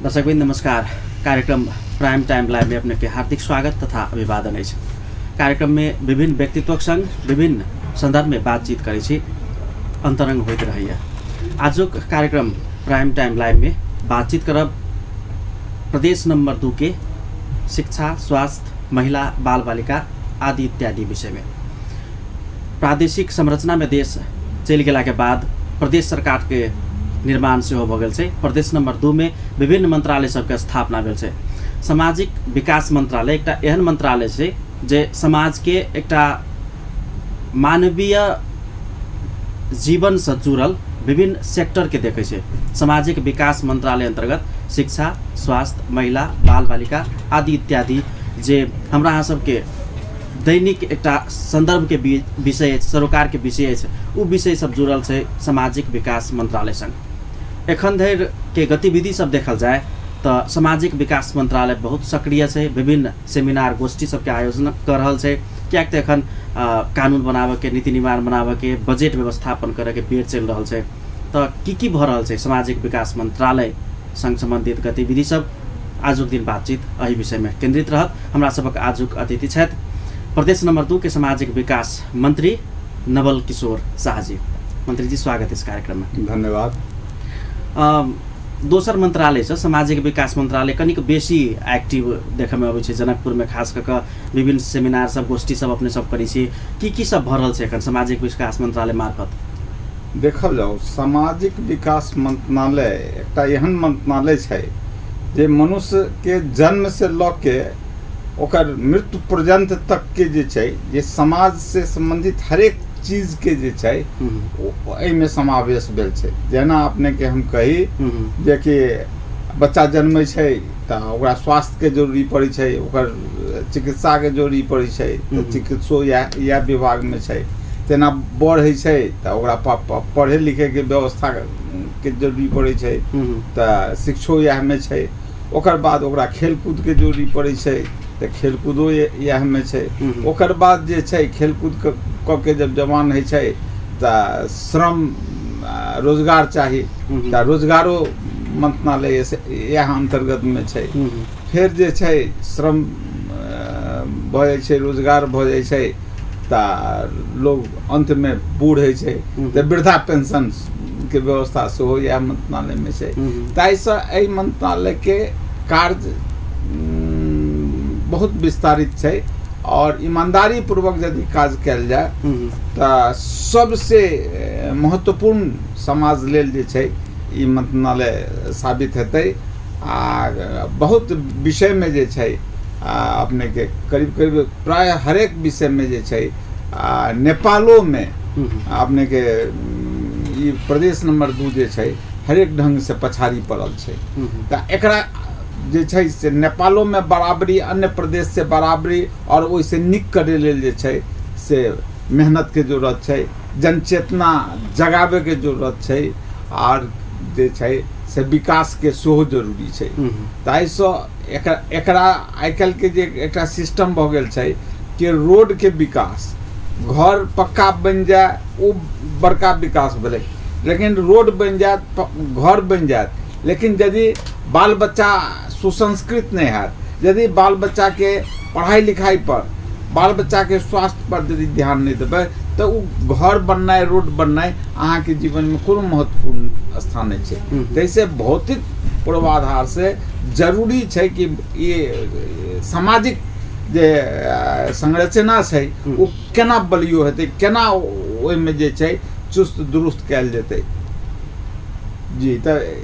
दर्शकवृन्द नमस्कार। कार्यक्रम prime time live में अपने के हार्दिक स्वागत तथा अभिवादन अछि। कार्यक्रम में विभिन्न व्यक्तित्वक संग विभिन्न संदर्भ में बातचीत करै छी, अंतरंग होइत रहैया। आजुक कार्यक्रम प्राइम टाइम लाइव में बातचीत करब प्रदेश नंबर 2 के शिक्षा, स्वास्थ्य, महिला, बाल बालिका आदि इत्यादि विषय में। प्रादेशिक संरचना में देश चलि गेला के बाद प्रदेश सरकार के निर्माण सेहो भऽ गेल छै। प्रदेश नंबर 2 में विभिन्न मंत्रालय सबके स्थापना भेल छै। सामाजिक विकास मंत्रालय एकटा एहन मंत्रालय छै जे समाज के एकटा मानवीय जीवन से जुड़ल विभिन्न सेक्टर के देखै छै। सामाजिक विकास मंत्रालय अंतर्गत शिक्षा, स्वास्थ्य, महिला, बाल बालिका आदि इत्यादि जे हमरा अहाँ सबके दैनिक एकटा संदर्भ के विषय अछि, सरोकार के विषय अछि, उ विषय सब जुड़ल छै सामाजिक विकास मंत्रालय संग। एखन धरि के गतिविधि सब देखल जाय तऽ सामाजिक विकास मंत्रालय बहुत सक्रिय छै। विभिन्न सेमिनार गोष्ठी सबके आयोजन कर रहल छै, कियाक तऽ एखन कानून बनाबऽके, नीति निर्माण बनाबऽके, बजट व्यवस्थापन करऽके बेर चलि रहल छै। तऽ की की भऽ रहल छै सामाजिक विकास मंत्रालय संग सम्बन्धित गतिविधि सब, आजुक दिन बातचीत एहि विषयमे केंद्रित रहत। हमरा सबक आजुक अतिथि छथि प्रदेश नंबर 2 के सामाजिक विकास मंत्री नवल किशोर शाह जी। मंत्री जी, स्वागत इस कार्यक्रम में। धन्यवाद। दोसर मंत्रालय से सामाजिक विकास मंत्रालय कनिक बेसी एक्टिव देखय में अबै छै। जनकपुर में खास कऽ कऽ विभिन्न सेमिनार सब, गोष्ठी सब अपने सब करै छी। की की सब भऽ रहल छै एखन सामाजिक विकास मंत्रालय मार्फत? देखल जाउ, सामाजिक विकास मंत्रालय एकटा एहन मंत्रालय छै जे मनुष्य के जन्म से लऽ के ओकर मृत्यु पर्यंत तक के जे छै, जे समाज से संबंधित हरेक चीज के जे छै एहिमे समावेश भेल छै। जेना अपने के हम कही जे कि बच्चा जन्मै छै तऽ ओकरा स्वास्थ्य के जरूरी पड़ै छै, ओकर चिकित्सा के जरूरी पड़ै छै, तऽ चिकित्सो इएह विभाग में छै। तेना बड़ होइ छै तऽ ओकरा पढ़े लिखे के व्यवस्था के जरूरी पड़ै छै, तऽ शिक्षो इएह में छै। ओकर बाद ओकरा खेलकूद के जरूरी पड़ै छै, तऽ खेलकूदो इएह में छै। ओकर बाद जे छै खेलकूद कऽ के जब जवान होइ छै तऽ श्रम रोजगार चाही, तऽ रोजगारो मंत्रालय इएह अंतर्गत में छै। फेर जे छै श्रम भऽ जाइ छै, रोजगार भऽ जाइ छै, तऽ लोग अंतमे बूढ़ होइ छै तऽ वृद्धा पेंशन के व्यवस्था सेहो इएह मंत्रालय में छै। ताहिसँ एहि मंत्रालय के कार्य बहुत विस्तारित छै और ईमानदारी पूर्वक यदि काज कयल जाय तऽ सबसे महत्वपूर्ण समाज लेल जे छै ई मंत्रालय साबित हेतै। आ बहुत विषय में जे छै अपने के करीब करीब प्राय हरेक विषय में जे छै नेपालो में अपने के ई प्रदेश नंबर 2 जे छै हरेक ढंग से पछाड़ी पड़ल छै। तऽ एकरा जे छै से नेपालो में बराबरी, अन्य प्रदेश से बराबरी और ओहिसे नीक करे लेल जे छै से मेहनत के जरूरत छै, जनचेतना जगावे के जरूरत छै, और जे छै से विकास के सेहो जरूरी छै। ताहिसँ एकरा आइ काल्हि के जे एकटा सिस्टम भऽ गेल छै कि रोड के विकास, घर पक्का बनि जाय ओ बड़का विकास भेलै, लेकिन रोड बनि जायत, घर बनि जायत, लेकिन यदि बाल बच्चा सुसंस्कृत नहि हैत, यदि बाल बच्चा के पढ़ाई लिखाई पर, बाल बच्चा के स्वास्थ्य पर यदि ध्यान नहि देबै तऽ ओ घर बननाइ, रोड बननाइ अहाँके जीवनमे कोनो महत्वपूर्ण स्थान नहि छै। ताहिसँ भौतिक पूर्वाधार से जरूरी छै कि ई सामाजिक जे संरचना छै ओ केना बलियो हेतै, केना ओहिमे जे छै चुस्त दुरुस्त कयल जेतै। जी, तऽ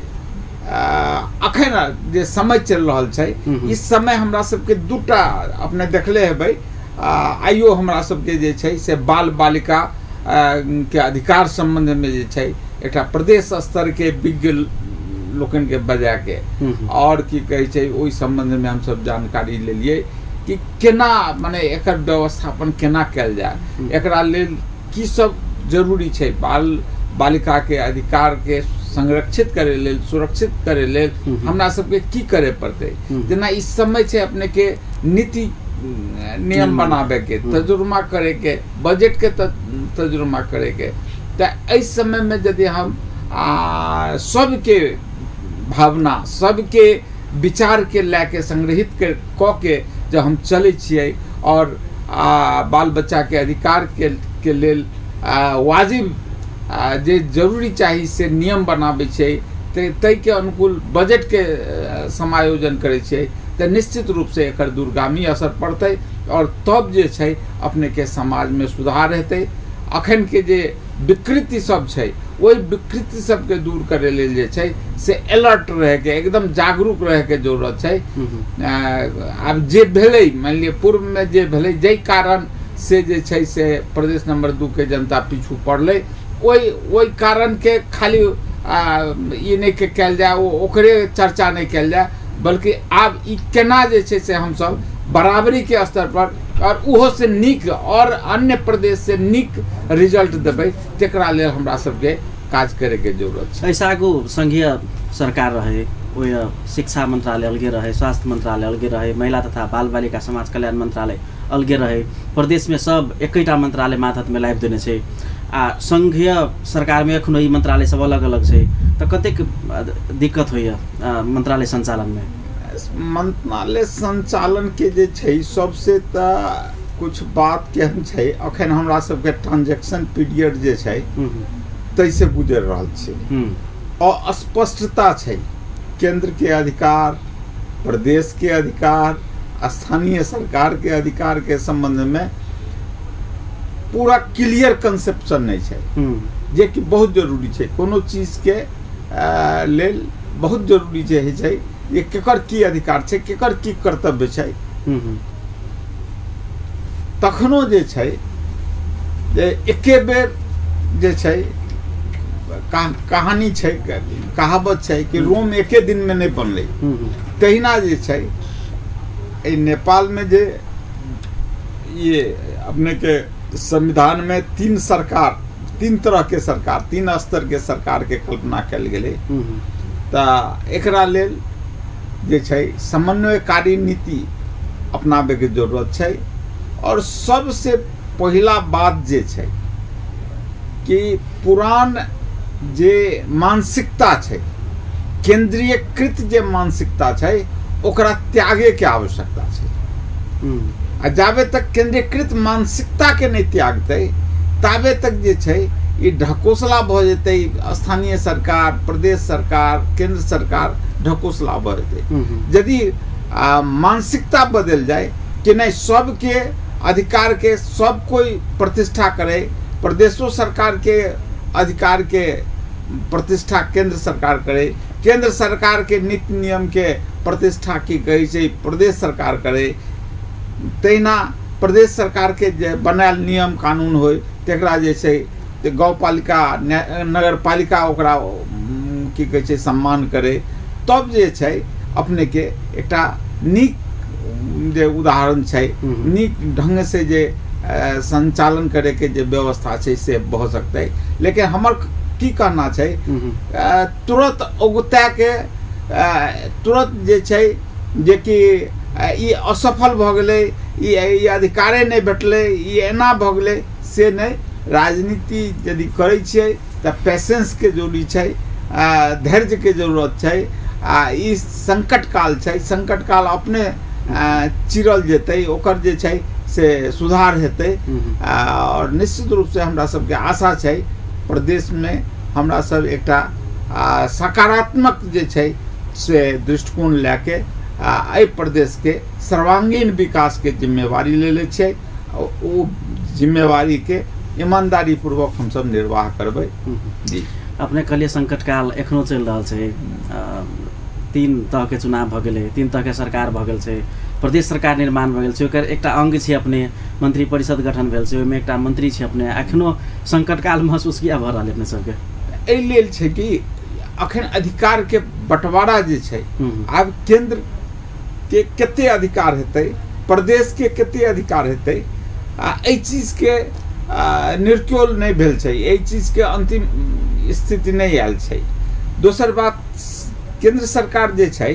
अखन जे समय चलि रहल छै, इस समय हमरा सबके दूटा अपने देखले हेबै, आइयो हमरा सबके जे छै से बाल बालिका के अधिकार सम्बन्ध में जे छै एकटा प्रदेश स्तर के विज्ञ लोकनि के बजा के और की कहै छै ओहि सम्बन्ध में हमसब जानकारी लेलियै कि केना माने एकर व्यवस्थापन केना कयल जाय, एकरा लेल की सब जरूरी छै, बाल बालिका के अधिकार के संरक्षित करे लेल, सुरक्षित करे लेल हमरा सबके की करे पड़तै। जेना इस समय छै अपने के नीति नियम बनाबे के, तजुर्मा करे के, बजट के तजुर्मा करे के, तऽ एहि समय में यदि हम सबके भावना, सबके विचारके लए के संग्रहित कऽ के जब हम चलै छियै और बाल बच्चाके अधिकारके लेल वाजिब जे जरूरी चाही से नियम बनाबै छै, ताहिके अनुकूल बजटके समायोजन करै छियै, तऽ निश्चित रूपसँ एकर दूरगामी असर पड़तै और तब जे छै अपनेके समाजमे सुधार हेतै। अखनके जे विकृति सब छै ओहि विकृति सबके दूर करै लेल जे छै से अलर्ट रहैके, एकदम जागरूक रहैके जरूरत छै। आब जे भेलै, मानि लिअ पूर्वमे जे भेलै, जाहि कारण से जे छै से प्रदेश नंबर 2 के जनता पीछू पड़लै, ओहि कारणके खाली ई नहि के कयल जाय, ओकरे चर्चा नहि कयल जाय, बल्कि आब ई केना जे छै से हमसब बराबरी के स्तर पर और ओहो से नीक और अन्य प्रदेश से नीक रिजल्ट देबै, तकरा लेल हमरा सबके काज करैके जरूरत छै। एहिसँ आगू संघीय सरकार रहे, ओहि शिक्षा मंत्रालय अलगे रहे, स्वास्थ्य मंत्रालय अलगे रहे, महिला तथा बाल बालिका समाज कल्याण मंत्रालय अलगे रहे, प्रदेशमे सब एकैटा मंत्रालय माथतमे लाबि देने छै आ संघीय सरकारमे एखनो ई मंत्रालय सब अलग अलग छै, तऽ कतेक दिक्कत होइए मंत्रालय संचालनमे? मंत्रालय संचालन के जे छै सबसे तऽ कुछ बात केहन छै, अखन हमरा सबके ट्रांजेक्शन पीरियड जे छै ताहिसँ गुजरि रहल छै। अस्पष्टता छै, केंद्र के अधिकार, प्रदेश के अधिकार, स्थानीय सरकार के अधिकार के संबंध में पूरा क्लियर कंसेप्शन नहीं छै, जे कि बहुत जरूरी छै। कोनो चीज के लेल बहुत जरूरी जे होइ छै जे केकर की अधिकार छै, केकर की कर्तव्य छै। तखनो जे छै जे एके बेर जे छै कहानी छै, कहावत छै कि रोम एके दिन में नहीं बनलै, तहिना जे छै एहि नेपाल में जे ये अपने के संविधान में तीन सरकार, तीन तरह के सरकार, तीन स्तर के सरकार के कल्पना कयल गेलै, तऽ एकरा लेल जे छै समन्वयकारी नीति अपनाबैके जरूरत छै। और सबसे पहिला बात जे छै कि पुरान जे मानसिकता छै, केंद्रीयकृत जे मानसिकता छै, ओकरा त्यागेके आवश्यकता छै। आ जाबे तक केंद्रीयकृत मानसिकताके नहि त्यागतै ताबे तक जे छै ई ढकोसला भऽ जेतै। स्थानीय सरकार, प्रदेश सरकार, केंद्र सरकार ढकोसला भऽ जेतै। यदि मानसिकता बदलि जाय कि नहि सबके अधिकार के सब कोई प्रतिष्ठा करे, प्रदेशो सरकार के अधिकार के प्रतिष्ठा केंद्र सरकार करे, केंद्र सरकार के नीति नियम के प्रतिष्ठा की कहै छै प्रदेश सरकार करे, तहिना प्रदेश सरकार के जे बनायल नियम कानून होय तकरा जे छै गाउँपालिका, नगरपालिका ओकरा की कहै छै सम्मान करे, तब जे छै अपने के एकटा नीक जे उदाहरण छै, नीक ढंग से जे संचालन करे के जे व्यवस्था छै से भऽ सकतै। लेकिन हमर की कहना छै, तुरंत उगता के तुरंत जे छै जे कि ई असफल भऽ गेलै, ई अधिकारे नहि भेटलै, ई एना भऽ गेलै, से नहि। राजनीति यदि करै छियै तऽ पेशेंसके जरूरी छै, धैर्यके जरूरत छै। आ ई संकट काल छै, संकट काल अपने चिरल जेतै, ओकर जे छै से सुधार हेतै। और निश्चित रूपसँ हमरा सबके आशा छै प्रदेशमे हमरा सब एकटा सकारात्मक जे छै से दृष्टिकोण लए के एहि प्रदेशके सर्वांगीण विकासके जिम्मेवारी लेले छै। ओ जिम्मेवारीके ईमानदारी पूर्वक हमसब निर्वाह करबै। जी अपने कहलिए संकट काल एखनो चलि रहल छै, तीन तहके चुनाव भऽ गेलै, तीन तहके सरकार भऽ गेल छै, प्रदेश सरकार निर्माण भऽ गेल छै, ओकर एकटा अंग छै अपने, मंत्री परिषद गठन भेल छै, ओहिमे एकटा मंत्री छै अपने, एखनो संकट काल महसूस किया भऽ रहल अपने सबके? एहि लेल छै कि अखन अधिकारके बंटवारा जे छै, आब केंद्र के कते अधिकार हेतै, प्रदेश के कते अधिकार हेतै, आ एहि चीजके निर्क्योल नहि भेल छै, एहि चीजके अंतिम स्थिति नहि आयल छै। दोसर बात, केंद्र सरकार जे छै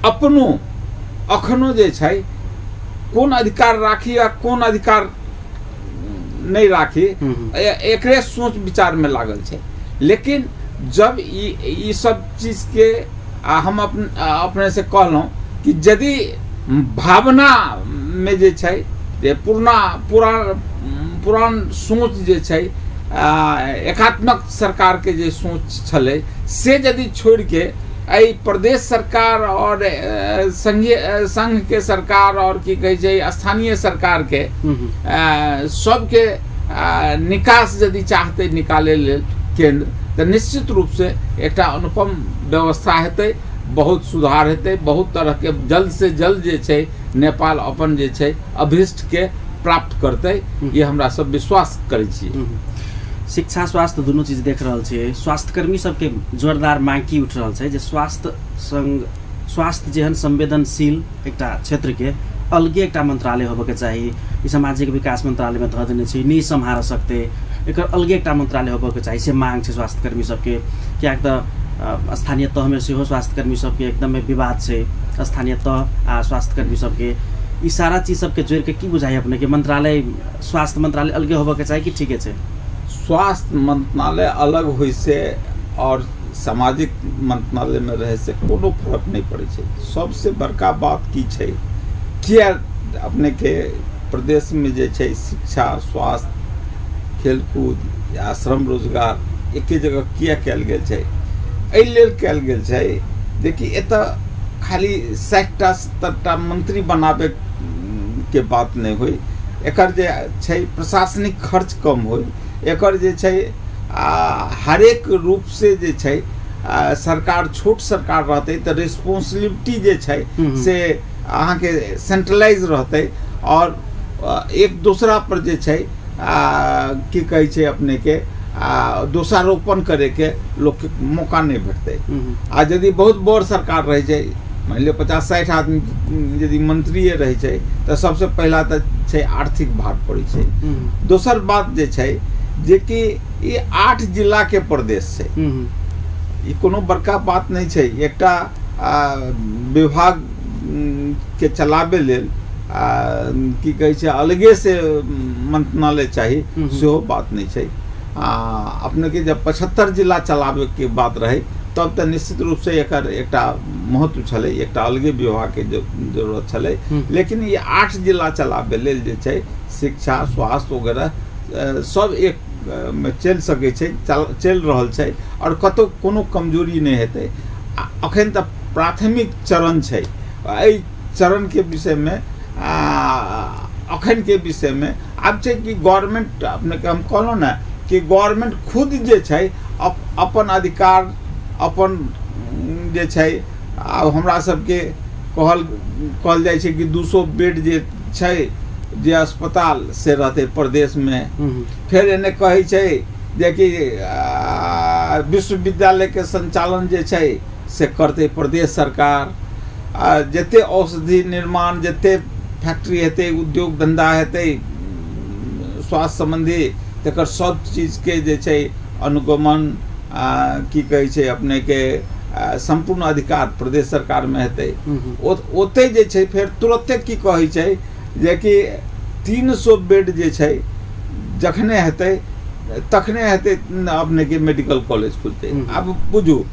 अपनो अखनो जे छै कोन अधिकार राखी आ कोन अधिकार नहि राखी, एकरे सोच विचार में लागल छै। लेकिन जब ई सब चीजके आ हम अपने से कहलहुँ कि यदि भावना में जे छै जे पुरान सोच जे छै, एकात्मक सरकार के जे सोच छलै से यदि छोड़ के एहि प्रदेश सरकार और संघीय संघ के सरकार और की कहै छै स्थानीय सरकार के सबके निकास यदि चाहते निकाले लेल केंद्र, तऽ निश्चित रूप से एकटा अनुपम व्यवस्था हेतै, बहुत सुधार हेतै, बहुत तरह के जल्द से जल्द जे छै नेपाल अपन जे छै अभीष्ट के प्राप्त करतै, ये हमरा सब विश्वास करै छियै। शिक्षा स्वास्थ्य दुनू चीज देख रहल छियै। स्वास्थ्यकर्मी सबके जोरदार मांग की उठि रहल छै जे स्वास्थ्य संग स्वास्थ्य जेहन संवेदनशील एकटा क्षेत्रके अलगे एकटा मंत्रालय होबऽके चाही। ई सामाजिक विकास मंत्रालयमे धऽ देने छै, नहि सम्हार सकतै, एकर अलगे एकटा मंत्रालय होबऽके चाही से मांग छै स्वास्थ्यकर्मी सबके। किएक तऽ स्थानीय तहमे सेहो स्वास्थ्यकर्मी सबके एकदमै विवाद छै, स्थानीय तह आ स्वास्थ्यकर्मी सबके ई सारा चीज सबके जोड़िके की बुझाइ अपने के मंत्रालय स्वास्थ्य मंत्रालय अलगे होबऽके चाही कि ठीके छै? स्वास्थ्य मंत्रालय अलग होइ से और सामाजिक मंत्रालय में रहे से कोनो फर्क नहीं पड़ै छै। सबसे बड़का बात की छै, किया अपने के प्रदेश में जे छै शिक्षा स्वास्थ्य खेलकूद या श्रम रोजगार एके जगह किया कयल गेल छै? एहि लेल कयल गेल छै जे कि एतऽ खाली 60टा 70टा मंत्री बनाबे के बात नहीं होइ, एकर जे छै प्रशासनिक खर्च कम होइ, एकर जे छै हरेक रूप से जे छै सरकार छोट सरकार रहतै तऽ रिस्पॉन्सिबिलिटी जे छै से अहाँके सेंट्रलाइज रहतै और एक दूसरा पर जे छै की कहै छै अपने के दोषारोपण करैके लोकके मौका नहीं भेटतै। आ यदि बहुत बड़ सरकार रहै छै, मान लिअ 50-60 आदमी यदि मंत्रिए रहै छै तऽ सबसे पहिला तऽ छै आर्थिक भार पड़ै छै। दोसर बात जे छै जेकि ई 8 जिला के प्रदेश छै, ई कोनो बड़का बात नहीं छै। एकटा विभाग के चलाबे लेल की कहै छै अलगे से मंत्रालय चाही सेहो बात नहीं छै। अपने के जब 75 जिला चलाबे के बात रहे तब तऽ निश्चित रूप से एकर एकटा महत्व छलै, एकटा अलगे विभाग के जरूरत छलै। लेकिन ई 8 जिला चलाबे लेल जे छै शिक्षा स्वास्थ्य वगैरह सब एक में चलि सकै छै, चलि रहल छै और कतौ कोनो कमजोरी नहि हेतै। अखन तऽ प्राथमिक चरण छै, एहि चरण के विषय में अखन के विषय में आब छै कि गवर्नमेंट अपने के हम कहलहुँ ने कि गवर्नमेंट खुद जे छै अपन अधिकार अपन जे छै आब हमरा सबके कहल जाइ छै कि 200 बेड जे छै जे अस्पताल से रहतै प्रदेश में। फेर एने कहै छै जेकि विश्वविद्यालय के संचालन जे छै से करतै प्रदेश सरकार, जते औषधि निर्माण जते फैक्ट्री हेतै उद्योग धंधा हेतै स्वास्थ्य संबंधी तकर सब चीज के जे छै अनुगमन की कहै छै अपने के संपूर्ण अधिकार प्रदेश सरकार में हेतै। ओतै जे छै फेर तुरते की कहै छै जेकि 300 बेड जे छै जखने हेतै तखने हेतै अपने के मेडिकल कॉलेज खुलतै। आब बुझू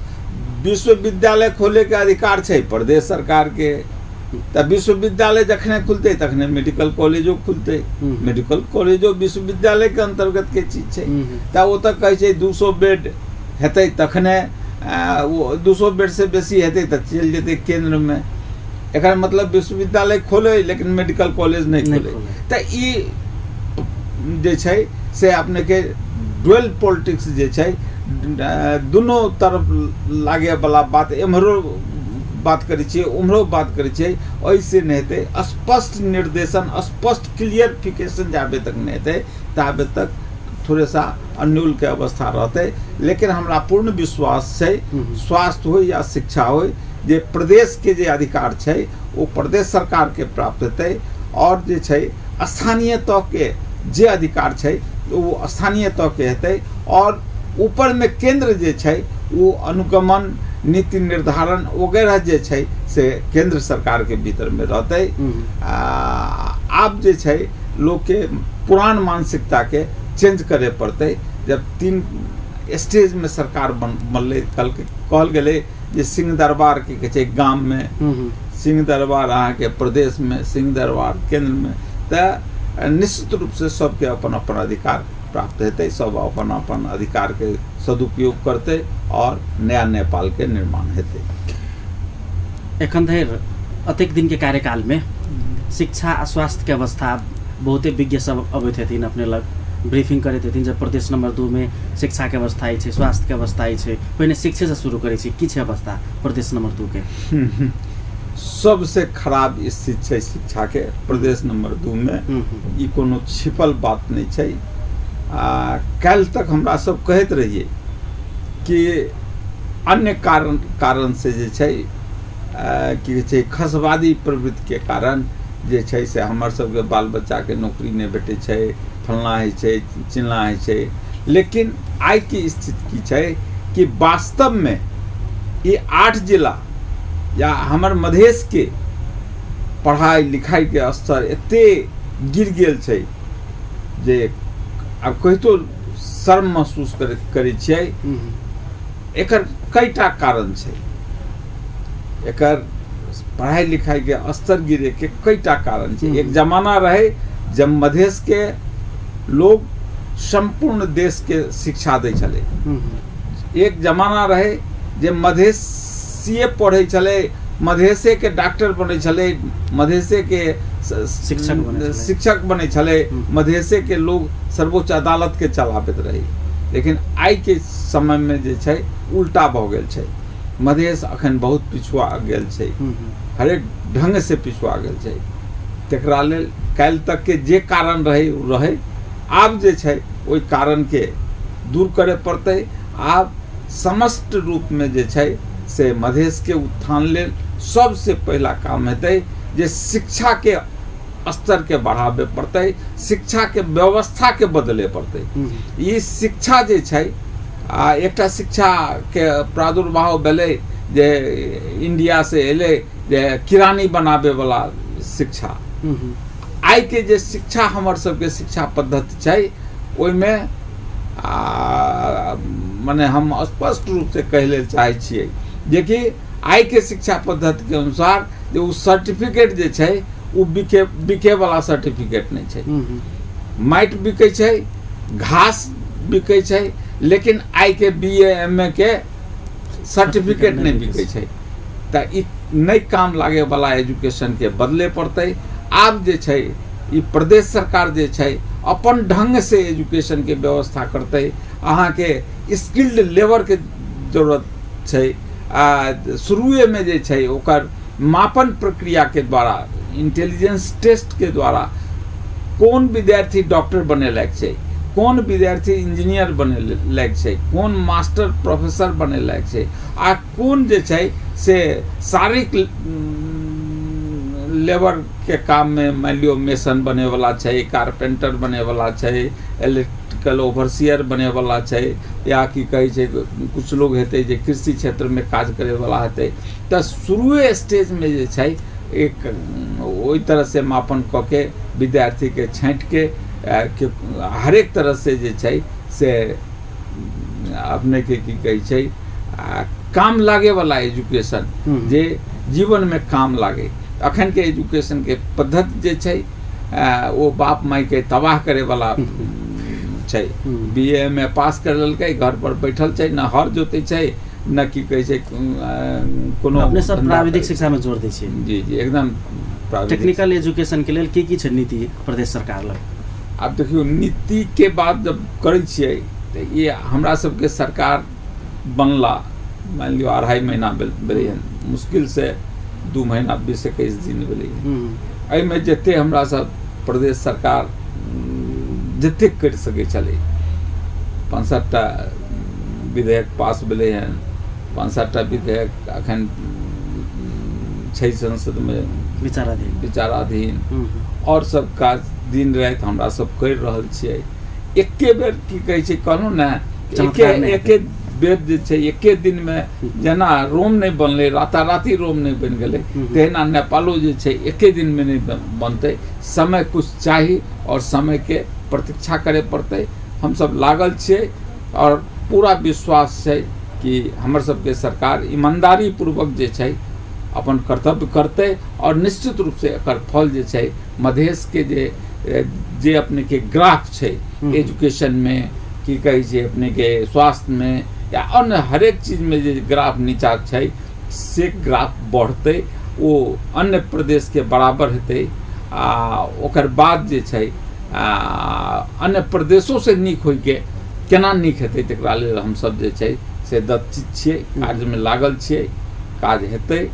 विश्वविद्यालय खोले के अधिकार छै प्रदेश सरकार के, तऽ विश्वविद्यालय जखने खुलतै तखने मेडिकल कॉलेजो खुलतै, मेडिकल कॉलेजो विश्वविद्यालय के अंतर्गत के चीज छै। तऽ ओतऽ कहै छै 200 बेड हेतै तखने, 200 बेड से बेसी हेतै तऽ चलि जेतै केंद्र में। एकर मतलब विश्वविद्यालय खोले लेकिन मेडिकल कॉलेज नहीं खोले। तऽ ई जे छै से अपने के डुअल पॉलिटिक्स जे छै दुनू तरफ लागे वाला बात, एम्हरो बात करै छियै उम्हरो बात करै छियै, ओहिसे नहि हेतै। स्पष्ट निर्देशन स्पष्ट क्लियरिफिकेशन जाबे तक नहि हेतै ताबे तक थोड़े सा अन्यूल के अवस्था रहतै। लेकिन हमरा पूर्ण विश्वास छै स्वास्थ्य हो या शिक्षा हो जे प्रदेश के जे अधिकार छै ओ प्रदेश सरकार के प्राप्त हेतै और जे छै स्थानीय तह के जे अधिकार छै ओ स्थानीय तह के हेतै और ऊपर में केंद्र जे छै ओ अनुगमन नीति निर्धारण वगैरह जे छै से केंद्र सरकार के भीतर में रहतै। आब जे छै लोग के पुरान मानसिकता के चेंज करे पड़तै। जब 3 स्टेज में सरकार बनलै, कल कहल गेलै जे सिंह दरबार की कहै छै गाममे, सिंह दरबार अहाँके प्रदेशमे, सिंह दरबार केन्द्रमे, तऽ निश्चित रूपसँ सबके अपन अपन अधिकार प्राप्त हेतै, सब अपन अपन अधिकारके सदुपयोग करतै और नया नेपालके निर्माण हेतै। एखन धरि अतेक दिनके कार्यकालमे शिक्षा आ स्वास्थ्यके अवस्था बहुते विज्ञ सब अबैत हेथिन अपने लग, ब्रीफिंग करैत हेथिन जे प्रदेश नंबर 2 में शिक्षाके अवस्था ई छै, स्वास्थ्यके अवस्था ई छै। पहिने शिक्षेसँ शुरू करै छी, की छै अवस्था प्रदेश नंबर 2 के? सबसे खराब स्थिति छै शिक्षाके प्रदेश नंबर 2 में, ई कोनो छिपल बात नहि छै। आ काल्हि तक हमरा सब कहैत रहियै कि अन्य कारण से जे छै की कहै छै खसवादी प्रवृत्तिके कारण जे छै से हमर सबके बाल बच्चाके नौकरी नहि भेटै छै, फलना होइ छै, चिलना होइ छै। लेकिन आइके स्थिति की छै कि वास्तवमे ई 8 जिला या हमर मधेशके पढ़ाइ लिखाइके स्तर एते गिर गेल छै जे आब कहितो शर्म महसूस करै छियै। एकर कईटा कारण छै, एकर पढ़ाइ लिखाइके स्तर गिरेके कईटा कारण छै। एक जमाना रहे जब मधेशके लोग सम्पूर्ण देशके शिक्षा दै छलै, एक जमाना रहे जे मधेशिये पढ़ै छलै, मधेशेके डॉक्टर बनै छलै, मधेशेके शिक्षक बनै छलै, मधेशेके लोग सर्वोच्च अदालतके चलाबैत रहै। लेकिन आइके समयमे जे छै उल्टा भऽ गेल छै, मधेश अखन बहुत पिछुआ गेल छै, हरेक ढङ्गसँ पिछुआ गेल छै। तकरा लेल काल्हि तकके जे कारण रहै ओ रहै, आब जे छै ओहि कारणके दूर करय पड़तै। आब समस्त रूपमे जे छै से मधेशके उत्थान लेल सबसे पहिला काम हेतै जे शिक्षाके स्तरके बढ़ाबे पड़तै, शिक्षाके व्यवस्थाके बदले पड़तै। ई शिक्षा जे छै आ एकटा शिक्षाके प्रादुर्भाव भेलै जे इंडियासँ एलै जे किरानी बनाबैवला शिक्षा। आइके जे शिक्षा हमर सबके शिक्षा पद्धति छै ओहिमे मने हम स्पष्ट रूपसँ कहै लेल चाहै छियै जेकि आइके शिक्षा पद्धतिके अनुसार जे ओ सर्टिफिकेट जे छै ओ बिकेवला सर्टिफिकेट नहि छै। माटि बिकै छै, घास बिकै छै, लेकिन आइके BA MA के सर्टिफिकेट नहि बिकै छै। तऽ ई नहि काम लागैवला एजुकेशनके बदले पड़तै। आब जे छै ई प्रदेश सरकार जे छै अपन ढङ्गसँ एजुकेशनके व्यवस्था करतै। अहाँके स्किल्ड लेबरके जरूरत छै, आ शुरुएमे जे छै ओकर मापन प्रक्रियाके द्वारा, इंटेलिजेंस टेस्टके द्वारा कोन विद्यार्थी डॉक्टर बने लायक छै, कोन विद्यार्थी इंजीनियर बने लायक छै, कोन मास्टर प्रोफेसर बने लायक छै, आ कोन जे छै से शारीरिक लेबरके काममे मानि लियौ मेसन बनेवला छै, कारपेंटर बनेवला छै, इलेक्ट्रिकल ओवरसियर बनेवला छै, या की कहै छै कुछ लोग हेतै जे कृषि क्षेत्रमे काज करैवला हेतै। तऽ शुरुए स्टेजमे जे छै एक ओहि तरहसँ मापन कऽ के विद्यार्थीके छाँटिके हरेक तरहसँ जे छै से अपनेके की कहै छै काम लागैवला एजुकेशन जे जीवनमे काम लागे। अखनके एजुकेशनके पद्धति जे छै ओ बाप मायके तबाह करैवला छै। BA MA पास कर लेलकै, घर पर बैठल छै, न हर जोतै छै, न की कहै छै कोनो। अपने सब प्राविधिक शिक्षामे जोर दै छियै? जी जी, एकदम। टेक्निकल एजुकेशनके लेल की की छै नीति प्रदेश सरकार लग? आब देखियौ, नीतिके बात जब करै छियै तऽ ई हमरा सबके सरकार बनला मानि लियौ 2.5 महीना भेलै हन, मुश्किलसँ 2 महीना 20-21 दिन भेलै हन। एहिमे जते हमरा सब प्रदेश सरकार जतेक करि सकै छलै, 5-7 टा विधेयक पास भेलै हन, 5-7 टा विधेयक अखन छै संसदमे विचाराधीन, और सब काज दिन राति हमरा सब करि रहल छियै। एके बेर की कहै छै कहलहुँ ने, एके बेर जे छै एके दिनमे जेना रोम नहि बनलै, राताराति रोम नहि बनि गेलै, तहिना नेपालो जे छै एके दिनमे नहि बनतै। समय कुछ चाही और समयके प्रतीक्षा करय पड़तै। हमसब लागल छियै और पूरा विश्वास छै कि हमर सबके सरकार ईमानदारी पूर्वक जे छै अपन कर्तव्य करतै और निश्चित रूप से एकर फल जे छै मधेश के जे जे अपने के ग्राफ छै एजुकेशन में, की कहै छै अपने के स्वास्थ्य में या अन्य हरेक चीज में जे ग्राफ नीचा छै से ग्राफ बढ़तै, ओ अन्य प्रदेश के बराबर हेतै आ ओकर बाद जे छै अन्य प्रदेशों से नीक होइके केना नीक हेतै तकरा लेल हमसब जे छै से दत्तचित छियै, कार्यमे लागल छियै, काज हेतै।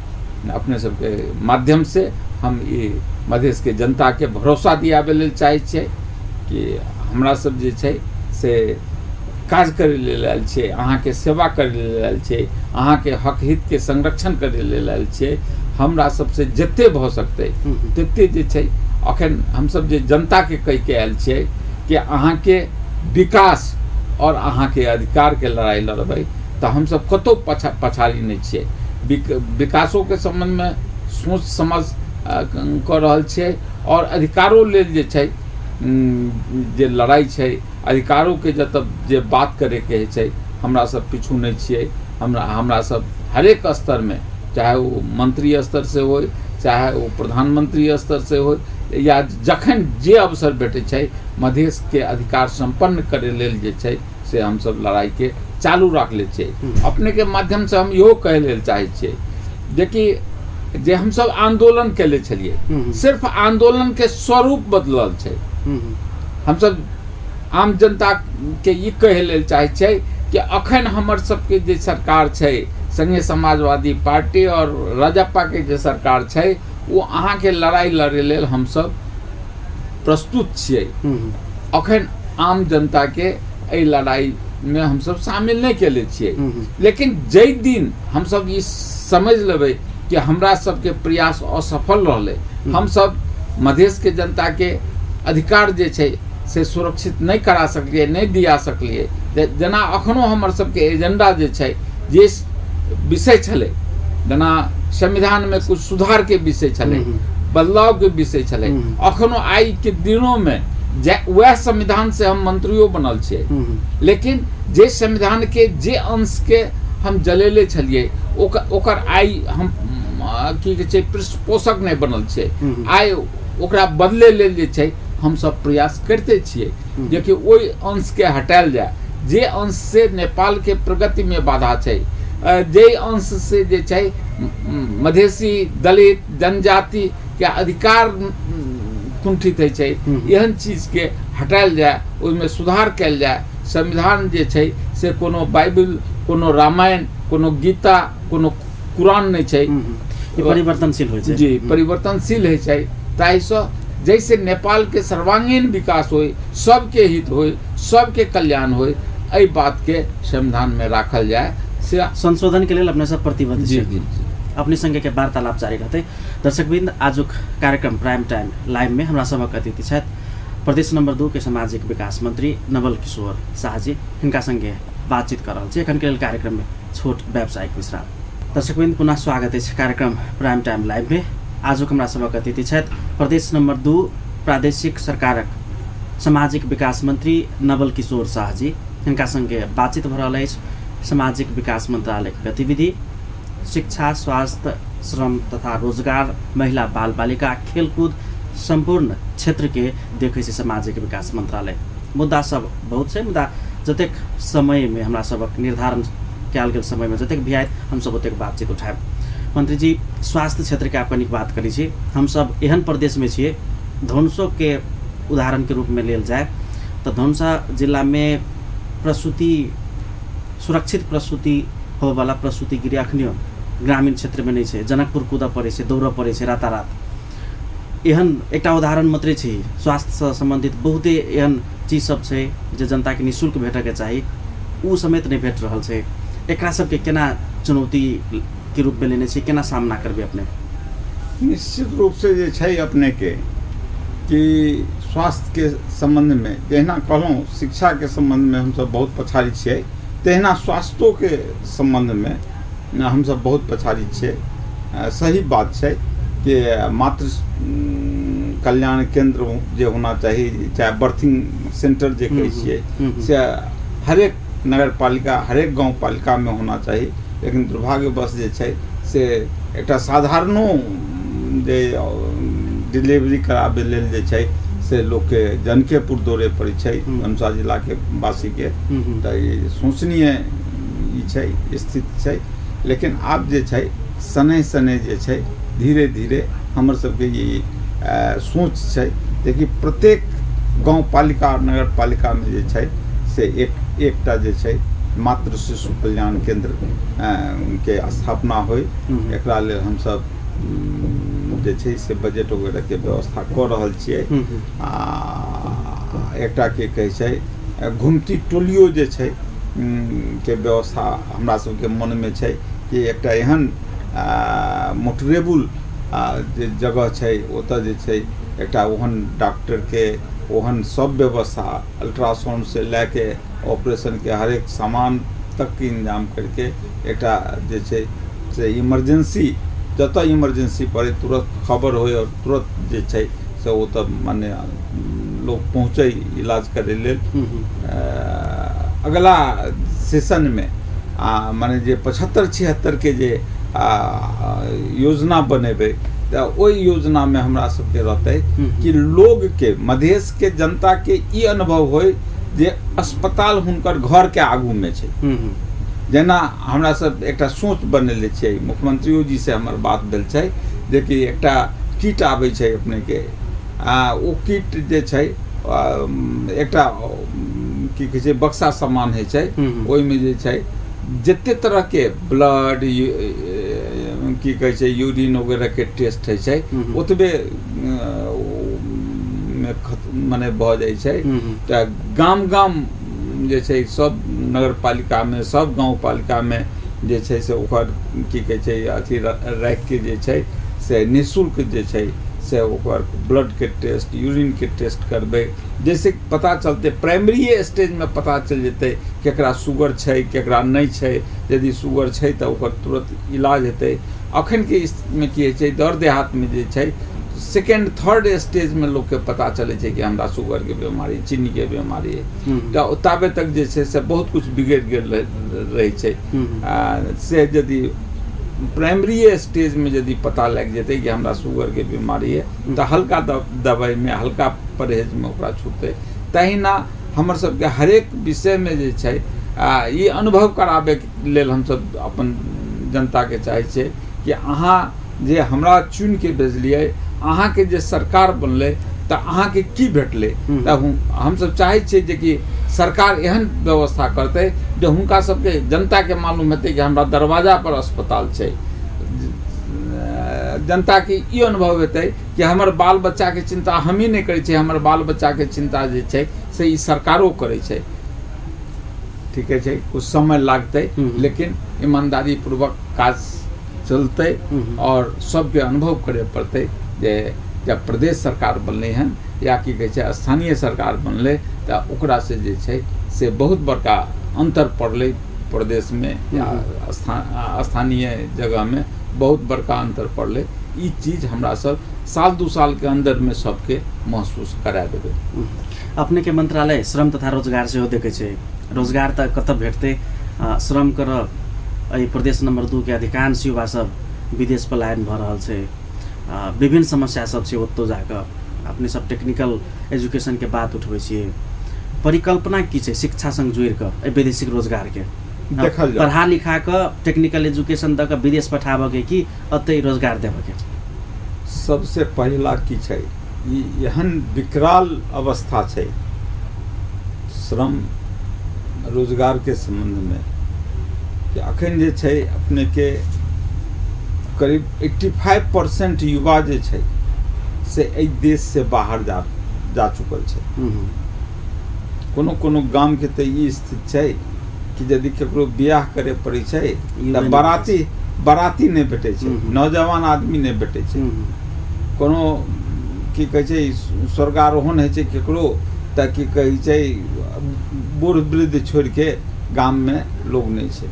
अपने सबके माध्यम से हम ई मधेशके जनताके भरोसा दियाबै लेल चाहै छियै कि हमरा सब जे छै से काज करै लेल आयल छियै, अहाँके सेवा करै लेल आयल छियै, अहाँके हक हितके संरक्षण करै लेल आयल छियै। हमरा सबसे जते भऽ सकतै तते जे छै अखन हमसब जे जनताके कहिके आयल छियै कि अहाँके विकास और अहाँके अधिकारके लड़ाइ लड़बै तऽ हमसब कतहु पछाड़ी नहि छियै। विकासोके सम्बन्धमे सोच समझ कऽ रहल छियै और अधिकारो लेल जे छै जे लड़ाइ छै अधिकारोके जतऽ जे बात करैके होइ छै हमरा सब पीछू नहि छियै। हमरा सब हरेक स्तरमे, चाहे ओ मंत्री स्तर से होय, चाहे ओ प्रधानमंत्री स्तर से होय, या जखन जे अवसर भेटै छै मधेशके अधिकार सम्पन्न करै लेल जे छै से हमसब लड़ाइके चालू राखले छियै। अपनेके माध्यमसँ हम इहो कहै लेल चाहै छियै जेकि जे हमसब आंदोलन केले छलियै सिर्फ आंदोलनके स्वरूप बदलल छै। हमसब आम जनताके ई कहै लेल चाहै छियै कि अखन हमर सबके जे सरकार छै संघीय समाजवादी पार्टी और राजप्पा के जे सरकार छै ओ अहाँके लड़ाइ लड़ै लेल हमसब प्रस्तुत छियै। अखन आम जनताके एहि लड़ाइमे हमसब शामिल नहि केले छियै, लेकिन जाहि दिन हमसब ई समझ लेबै कि हमरा सबके प्रयास असफल रहलै, हमसब मधेशके जनताके अधिकार जे छै से सुरक्षित नहि करा सकलियै, नहि दिया सकलियै, जेना अखनो हमर सबके एजेंडा जे छै जे विषय छलै, जेना संविधानमे कुछ सुधारके विषय छलै, बदलावके विषय छलै, अखनो आइ के दिनोमे वएह संविधान से हम मंत्रियो बनल छियै, लेकिन जे संविधान के जे अंश के हम जलेले छलियै ओकर आइ हम की कहै छै पृष्ठपोषक नहि बनल छियै। आइ ओकरा बदले लेल जे छै हमसब प्रयास करिते छियै जेकि ओहि अंशके हटायल जाय जे अंश से नेपालके प्रगतिमे बाधा छै, जे अंश से जे छै मधेशी दलित जनजाति के अधिकार कुंठित होइ छै, एहन चीजके हटायल जाय, ओहिमे सुधार कयल जाय। संविधान जे छै से कोनो बाइबिल, कोनो रामायण, कोनो गीता, कोनो कुरान नहि छै, परिवर्तनशील होइ छै। जी, परिवर्तनशील होइ छै। ताहिसँ जैसे नेपालके सर्वांगीण विकास होय, सबके हित होय, सबके कल्याण होय, एहि बातके संविधानमे राखल जाय से संशोधन के लेल अपने सब प्रतिबद्ध छी। जी, जी। अपने संगे के वार्तालाप जारी रहतै। दर्शकवृंद, आजुक कार्यक्रम प्राइम टाइम लाइव में हमरा सबक अतिथि छथि प्रदेश नंबर 2 के सामाजिक विकास मंत्री नवल किशोर शाहजी। हिनका संगे बातचीत कर रहल छी। एखन के लेल कार्यक्रम में छोट व्यावसायिक विश्राम। दर्शकवृंद, पुनः स्वागत अछि कार्यक्रम प्राइम टाइम लाइव में। आजुक हमरा सबक अतिथि छथि प्रदेश नंबर 2 प्रादेशिक सरकारक सामाजिक विकास मंत्री नवल किशोर शाहजी। हिनका संगे बातचीत भऽ रहल अछि सामाजिक विकास मंत्रालय के गतिविधि, शिक्षा, स्वास्थ्य, श्रम तथा रोजगार, महिला बाल बालिका, खेलकूद सम्पूर्ण क्षेत्र के देखै छै सामाजिक विकास मंत्रालय। मुद्दा सब बहुत छै, मुदा जतेक समय में हमरा सबक निर्धारण कयल गेल समय में जतेक भी आयत हमसब ओतेक बातचीत उठायब। मंत्री जी, स्वास्थ्य क्षेत्र के आप कनिक बात करै छी। हमसब एहन प्रदेश में छियै, धनुषो के उदाहरण के रूप में लेल जाय तऽ धनुषा जिला में प्रसूति, सुरक्षित प्रसूति होबऽवला प्रसूति गृह अखनियो ग्रामीण क्षेत्रमे नहि छै। जनकपुर कूदऽ पड़ै छै, दौड़ऽ पड़ै छै रातारात। एहन एकटा उदाहरण मात्रै छै। स्वास्थ्यसँ सम्बन्धित बहुते एहन चीज सब छै जे जनताके निःशुल्क भेटऽके चाही, ओ समेत नहि भेट रहल छै। एकरा सबके केना चुनौतीके रूपमे लेने छै, केना सामना करबै अपने? निश्चित रूपसँ जे छै अपनेके कि स्वास्थ्यके सम्बन्धमे जहिना कहलहुँ शिक्षाके सम्बन्धमे हमसब बहुत पछाड़ी छियै, तहिना स्वास्थ्योके सम्बन्धमे हमसब बहुत पछाड़ी छियै। सही बात छै कि मातृ कल्याण केंद्र जे होना चाही, चाहे बर्थिंग सेंटर जे कहै छियै से हरेक नगरपालिका हरेक गाँव पालिकामे होना चाही। लेकिन दुर्भाग्यवश जे छै से एकटा साधारणो जे डिलीवरी कराबै लेल जे छै से लोकके जनकेपुर दौड़े पड़ै छै धनुषा जिलाके वासीके। तऽ ई सोचनीय ई छै स्थिति छै। लेकिन आब जे छै शनैः शनैः जे छै धीरे धीरे हमर सबके ई सोच छै जेकि प्रत्येक गाँव पालिका नगरपालिकामे जे छै से एक एकटा जे छै मातृ शिशु कल्याण केंद्र के स्थापना होइ। एकरा लेल हमसब जे छै से बजट वगैरहके व्यवस्था कऽ रहल छियै। आ एकटा की कहै छै घुमती टोलियो जे छै के व्यवस्था हमरा सबके मनमे छै कि एकटा एहन मोटरेबुल जे जगह छै ओतऽ जे छै एकटा ओहन डॉक्टरके ओहन सब व्यवस्था अल्ट्रासाउंड से लए के ऑपरेशन के हरेक सामान तक के इंतजाम करके एकटा जे छै से इमरजेंसी जतऽ इमरजेंसी पड़े तुरंत खबर होइ और तुरंत जे छै से ओतऽ माने लोग पहुँचे इलाज करे लेल। अगला सेशन में माने जे 75-76 के जे योजना बनेबै तऽ ओहि योजनामे हमरा सबके रहतै कि लोगके मधेश के जनता के ई अनुभव होइ जे अस्पताल हुनकर घरके आगूमे छै। जेना हमरा सब एकटा सोच बनेले छियै, मुख्यमंत्रियो जी से हमर बात भेल छै जेकि एकटा किट आबै छै अपनेके, ओ किट जे छै एकटा की कहै छै बक्सा सामान होइ छै, ओहिमे जे छै जते तरहके ब्लड की कहै छै यूरिन वगैरहके टेस्ट होइ छै ओतबे मने भऽ जाइ छै। तऽ गाम गाम जे छै सब नगरपालिकामे सब गाँव पालिकामे जे छै से ओकर की कहै छै अथी राखिके जे छै से निःशुल्क जे छै से ओकर ब्लडके टेस्ट यूरिनके टेस्ट करबै, जैसे पता चलतै प्राइमरी स्टेजमे पता चलि जेतै केकरा शुगर छै केकरा नहि छै। यदि शुगर छै तऽ ओकर तुरंत इलाज हेतै। अखनके स्थितिमे की होइ छै दर देहातमे जे छै सेकेंड थर्ड स्टेजमे लोकके पता चलै छै कि हमरा शुगरके बीमारी चीनीके बीमारी है, तऽ ताबे तक जे छै से बहुत कुछ बिगड़ि गेल रहै छै। से यदि प्राइमरी स्टेजमे यदि पता लागि जेतै कि हमरा शुगरके बीमारी है तऽ हल्का दवाइमे हल्का परहेजमे ओकरा छूटतै। तहिना हमर सबके हरेक विषयमे जे छै ई अनुभव कराबैके लेल हमसब अपन जनताके चाहै छियै कि अहाँ जे हमरा चुनिके भेजलियै अहाँके जे सरकार बनलै तऽ अहाँके की भेटलै। तऽ हमसब चाहै छियै जेकि सरकार एहन व्यवस्था करतै जे हुनका सबके जनताके मालूम हेतै कि हमरा दरवाजा पर अस्पताल छै। जनताके ई अनुभव हेतै कि हमर बाल बच्चाके चिंता हमही नहि करै छियै, हमर बाल बच्चाके चिंता जे छै से ई सरकारो करै छै। ठीके छै, कुछ समय लागतै लेकिन ईमानदारी पूर्वक काज चलतै और सबके अनुभव करे पड़तै जे जब प्रदेश सरकार बनलै हन या की कहै छै स्थानीय सरकार बनलै तऽ ओकरा से जे छै से बहुत बड़का अंतर पड़लै प्रदेशमे या स्थानीय जगहमे बहुत बड़का अंतर पड़लै। ई चीज हमरा सब साल दू साल के अंदरमे सबके महसूस करा देबै। अपने के मंत्रालय श्रम तथा रोजगार सेहो देखै छै, रोजगार तऽ कतऽ भेटतै? श्रम करब एहि प्रदेश नंबर 2 के अधिकांश युवा सब विदेश पलायन भऽ रहल छै, विभिन्न समस्या सब छै ओतौ जाकऽ। अपने सब टेक्निकल एजुकेशन के बात उठबै छियै, परिकल्पना की छै शिक्षा संग जोड़ि कऽ एहि वैदेशिक रोजगार के? देखल जाए पढ़ा लिखा कऽ टेक्निकल एजुकेशन दऽ कऽ विदेश पठाबऽ के कि ओतै रोजगार देबऽ के? सबसे पहिला की छै, ई एहन विकराल अवस्था छै श्रम रोजगार के संबंध में कि अखन जे छै अपने के करीब 85% युवा जे छै से एहि देश से बाहर जा चुकल छै। कोनो कोनो गाम के तऽ ई स्थिति छै कि यदि केकरो बियाह करे पड़ै छै तऽ बाराती नहि भेटै छै, नौजवान आदमी नहि भेटै छै। कोनो की कहै छै स्वर्गारोहण होइ छै केकरो तऽ की कहै छै बूढ़ वृद्ध छोड़िके गाममे लोग नहि छै।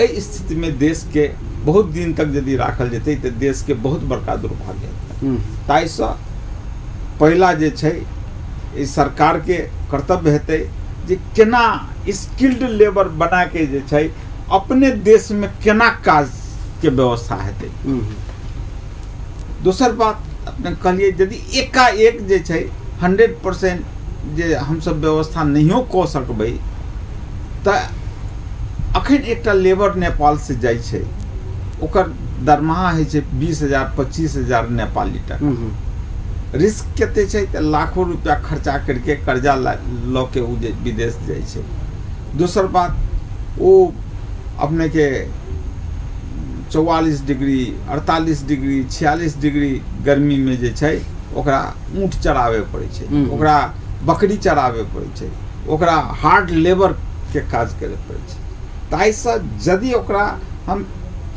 एहि स्थितिमे देशके बहुत दिन तक यदि राखल जेतै तऽ देशके बहुत बड़का दुर्भाग्य हेतै। ताहिसँ पहिला जे छै ई सरकारके कर्तव्य हेतै जे केना स्किल्ड लेबर बना के जे छै अपने देश में केना काज के व्यवस्था हेतै। दोसर बात अपने कहलिए यदि एकाएक जे छै 100% जे हमसब व्यवस्था नहियो कऽ सकबै तऽ अखन एकटा लेबर नेपाल से जाइ छै, ओकर दरमाहा होइ छै 20,000 25,000 नेपाली टका। रिस्क कते छै तऽ लाखों रुपया खर्चा करके कर्जा लऽ के ओ जे विदेश जाइ छै। दोसर बात ओ अपने के 44 डिग्री 48 डिग्री 46 डिग्री गर्मी में जे छै ओकरा ऊँट चराबे पड़ै छै, ओकरा बकरी चराबे पड़ै छै, ओकरा हार्ड लेबर के काज करे पड़ै छै। ताहिसँ यदि ओकरा हम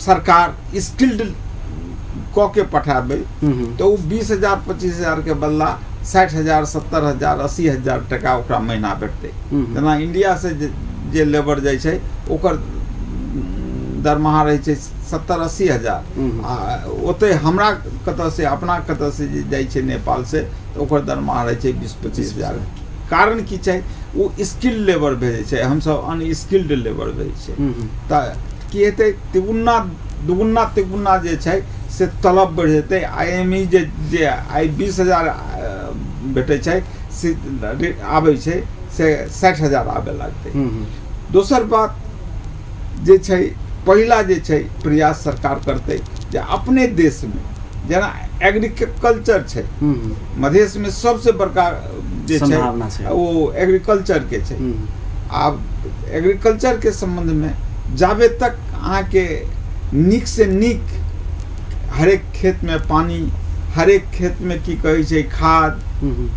सरकार स्किल्ड कऽ के पठाबै तऽ ओ 20,000 25,000 के बदला 60,000 70,000 80,000 टका ओकरा महीना भेटतै। जेना इंडिया से जे लेबर जाइ छै ओकर दरमाहा रहै छै 70-80 हजार, आ ओतहि हमरा कतऽसँ अपना कतऽसँ जे जाइ छै नेपालसँ तऽ ओकर दरमाहा रहै छै 20-25 हजार। कारण की छै? ओ स्किल्ड लेबर भेजै छै, हमसब अनस्किल्ड लेबर भेजै छै। तऽ की हेतै, तिगुना दुगुना तिगुना जे छै से तलब बढ़ि जेतै। I M E जे आइ 20,000 भेटै छै से आबै छै से 60,000 आबे लागतै। दोसर बात जे छै, पहिला जे छै प्रयास सरकार करतै जे अपने देशमे जेना एग्रीकल्चर छै, मधेशमे सबसे बड़का जे छै ओ एग्रीकल्चरके छै। आब एग्रीकल्चरके सम्बन्धमे जाबे तक अहाँके नीक से नीक हरेक खेतमे पानी, हरेक खेतमे की कहै छै खाद,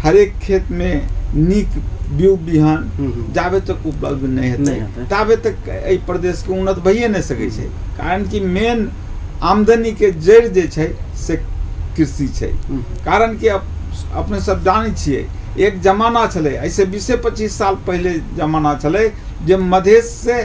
हरेक खेतमे नीक बीउ बिहन जाबे तक उपलब्ध नहि हेतै ताबे तक एहि प्रदेशके उन्नत भइए नहि सकै छै। कारण कि मेन आमदनीके जड़ि जे छै से कृषि छै। कारण कि अपने सब जानै छियै एक जमाना छलै, एहिसँ 20-25 साल पहिले जमाना छलै जे मधेश से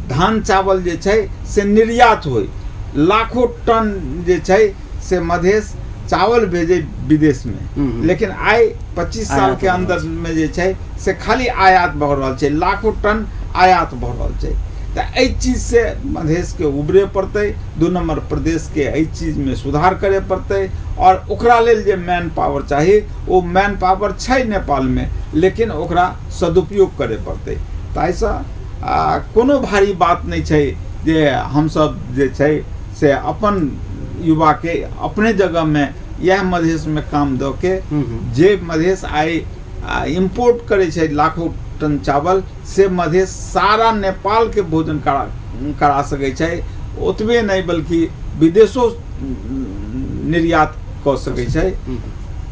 धान चावल जे छै से निर्यात होइ, लाखों टन जे छै से मधेश चावल भेजे विदेशमे। लेकिन आइ 25 साल के अंदर में जे छै से खाली आयात भऽ रहल छै, लाखों टन आयात भऽ रहल छै। तऽ एहि चीजसँ मधेशके उबरे पड़तै, 2 नंबर प्रदेशके एहि चीजमे सुधार करे पड़तै। और ओकरा लेल जे मैन पावर चाही ओ मैन पावर छै नेपालमे, लेकिन ओकरा सदुपयोग करे पड़तै। ताहिसँ कोनो भारी बात नहि छै जे हमसब जे छै से अपन युवाके अपने जगहमे इएह मधेशमे काम दऽ के जे मधेश आइ इम्पोर्ट करै छै लाखों टन चावल, से मधेश सारा नेपालके भोजन करा सकै छै। ओतबे नहि बल्कि विदेशो निर्यात कऽ सकै छै।